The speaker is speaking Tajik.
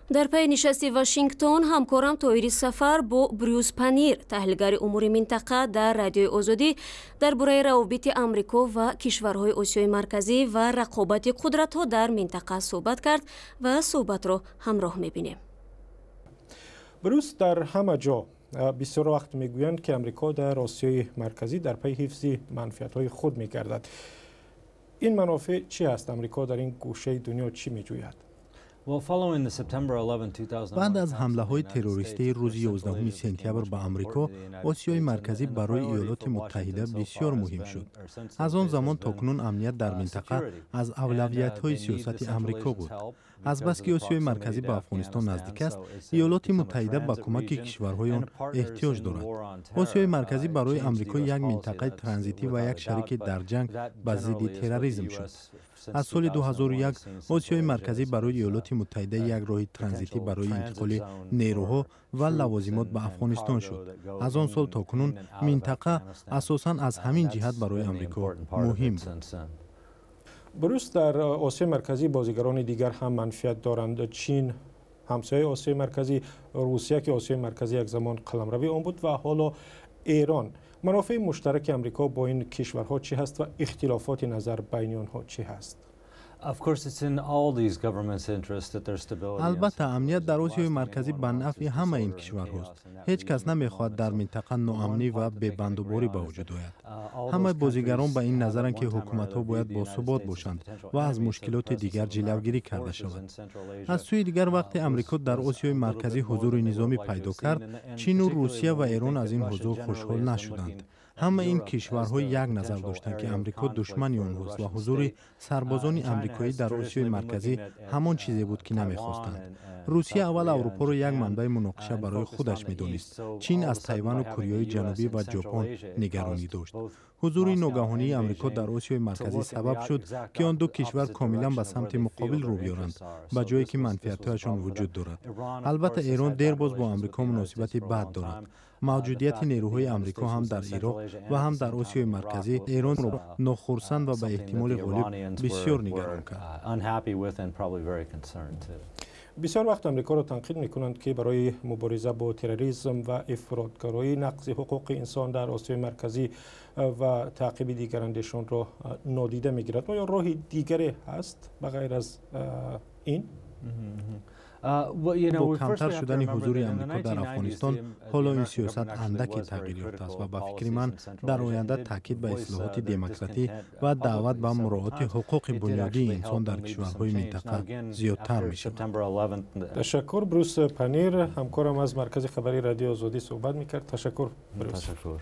Дар пайи нишасти Вашингтон ҳамкорам Тоҳири Сафар бо Брюс Панир, таҳлилгари умури минтақа дар Радиои Озодӣ, дар бораи равобити Амрико ва кишварҳои Осиёи Марказӣ ва рақобати қудратҳо дар минтақа суҳбат кард ва суҳбатро ҳамроҳ мебинем. Брюс, дар ҳама ҷо бисёр вақт мегӯянд, ки Амрико дар Осиёи Марказӣ дар пайи ҳифзи манфиатҳои худ мегардад. Ин манофеъ чӣ аст? Амрико дар ин гӯшаи дунё чӣ меҷӯяд? Баъд аз ҳамлаҳои террористии рӯзи 11 сентябр ба Амрико, Осиёи Марказӣ барои Иёлоти Муттаҳида бисёр муҳим шуд. Аз он замон то кунун амният дар минтақа аз авлавиятҳои сиёсати Амрико буд. Азбаски Осиёи Марказӣ ба Афғонистон наздик аст, Иёлоти Муттаҳида ба кӯмаки кишварҳои он эҳтиёҷ дорад. Осиёи Марказӣ барои Амрико як минтақаи транзитӣ ва як шарики дар ҷанг ба зидди терроризм шуд. Аз соли 2001 Осиёи Марказӣ барои Иёлоти Муттаҳида як роҳи транзитӣ барои интиқоли нерӯҳо ва лавозимот ба Афғонистон шуд. Аз он сол то кунун минтақа асосан аз ҳамин ҷиҳат барои Амрико муҳим буд. Брюс, дар Осиёи Марказӣ бозигарони дигар ҳам манфиат доранд: Чин, ҳамсояи Осиёи Марказӣ, Русия, ки Осиёи Марказӣ як замон қаламрави он буд, ва ҳоло Эрон. Манофеи муштараки Амрико бо ин кишварҳо чӣ ҳаст ва ихтилофоти назар байни онҳо чӣ ҳаст? Албатта, амният дар Осиёи Марказӣ ба нафъи ҳамаи ин кишварҳост. Ҳеҷ кас намехоҳад дар минтақа ноамнӣ ва бебандуборӣ ба вуҷуд ояд. Ҳамаи бозигарон ба ин назаранд, ки ҳукуматҳо бояд босубот бошанд ва аз мушкилоти дигар ҷилавгирӣ карда шавад. Аз сӯи дигар, вақте Амрико дар Осиёи Марказӣ ҳузури низомӣ пайдо кард, Чину Русия ва Эрон аз ин ҳузур хушҳол нашуданд. Ҳама ин кишварҳо як назар доштанд, ки Амрико душмани онҳост ва ҳузури сарбозони амрикоӣ дар Осиёи Марказӣ ҳамон чизе буд, ки намехостанд. Русия аввал Аврупоро як манбаи муноқиша барои худаш медонист. Чин аз Тайвану Кореяи Ҷанубӣ ва Ҷопон нигаронӣ дошт. Ҳузури ногаҳонии Амрико дар Осиёи Марказӣ сабаб шуд, ки он ду кишвар комилан ба самти муқобил рӯ биёранд, ба ҷое ки манфиатҳояшон вуҷуд дорад. Албатта, Эрон дербоз бо Амрико муносибати бад дорад. Мавҷудияти нерӯҳои Амрико ҳам дар Ироқ ва ҳам дар Осиёи Марказӣ Эронро нохурсанд ва ба эҳтимоли ғолиб бисёр нигарон кард. Бисёр вақт Амрикоро танқид мекунанд, ки барои мубориза бо терроризм ва ифротгароӣ, нақзи ҳуқуқи инсон дар Осиёи Марказӣ ва таъқиби дигарандешонро нодида мегирад. Оё роҳи дигаре ҳаст ба ғайр аз ин? Бо камтар шудани ҳузури Амрико дар Афғонистон ҳоло ин сиёсат андаке тағйир ёфтааст ва ба фикри ман, дар оянда таъкид ба ислоҳоти демократӣ ва даъват ба муроати ҳуқуқи бунёдии инсон дар кишварҳои минтақа зиёдтар мешавад. Ташаккур. Брюс Панир, ҳамкорам, аз маркази хабарии Радиои Озодӣ суҳбат мекард. Ташаккур, Брюс. Ташаккур.